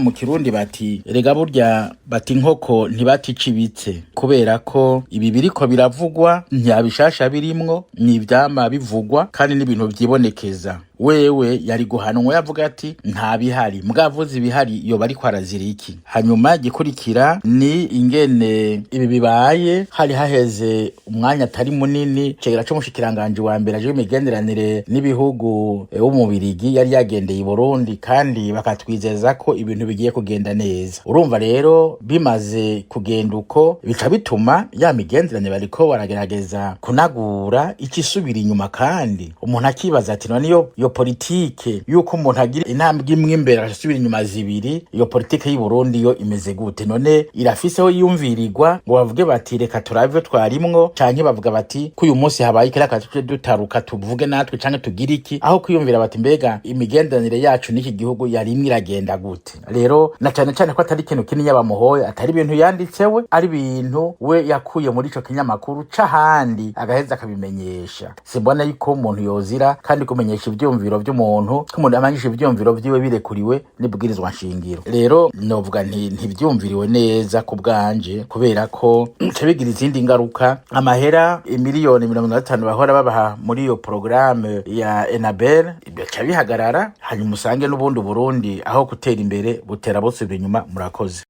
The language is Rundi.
Mu Kirundi bati: "Erega burya bati inkoko ntibaticibitse." Kubera ko ibi biriko biravugwa nta bishasha birimwo, ni ivyama bivugwa kandi n'ibintu vyibonekeza. Wewe yari guhanwa yavuga ati nta bihari, mwavuze ibihari, yoba ariko arazira iki? Hanyuma gikurikira ni ingene ibi bibaye hari haheze umwanya atari munini cegera c'umushikiranganji wa mbere aje imigenderanire n'ibihugu wo mu Bubirigi yari yagendeye i Burundi, kandi bakatwizeza ko ibintu bigiye kugenda neza. Urumva rero bimaze kugenda uko, bica bituma ya migenderanire bariko baragerageza kunagura icisubira inyuma. Kandi umuntu akibaza ati: "None iyo politike yuko umuntu agira intambwe imwe imbere agasubira inyuma zibiri, iyo politike y'u Burundi yo imeze gute? None irafiseho yiyumvirirwa ngo bavuge bati reka turabe twarimwo, canke bavuga bati ko uyu munsi habaye iki, reka tuje dutaruka tuvuge natwe, canke tugire iki?" Aho kwiyumvira bati: "Mbega imigenderanire yacu n'iki gihugu yarimwe iragenda gute?" Rero na cane cane ko atari ikintu kinini bamuhoye, atari ibintu yanditsewe, ari ibintu we yakuye muri ico kinyamakuru c'ahandi agaheza akabimenyesha, simbona yuko umuntu yozira. Kandi kumenyesha ivyumviro vy'umuntu, ko umuntu amanyisha ivyumviro vyiwe birekuriwe n'ibwirizwa nshingiro. Rero novuga nti ntivyumviriwe neza ku bwanje, kubera ko bica bigira izindi ngaruka. Amahera 50 miliyoni bahora babaha muri iyo porogaramu ya Enabel bica bihagarara, hanyuma usange n'ubundi Burundi aho gutera imbere butera busubira inyuma. Murakoze.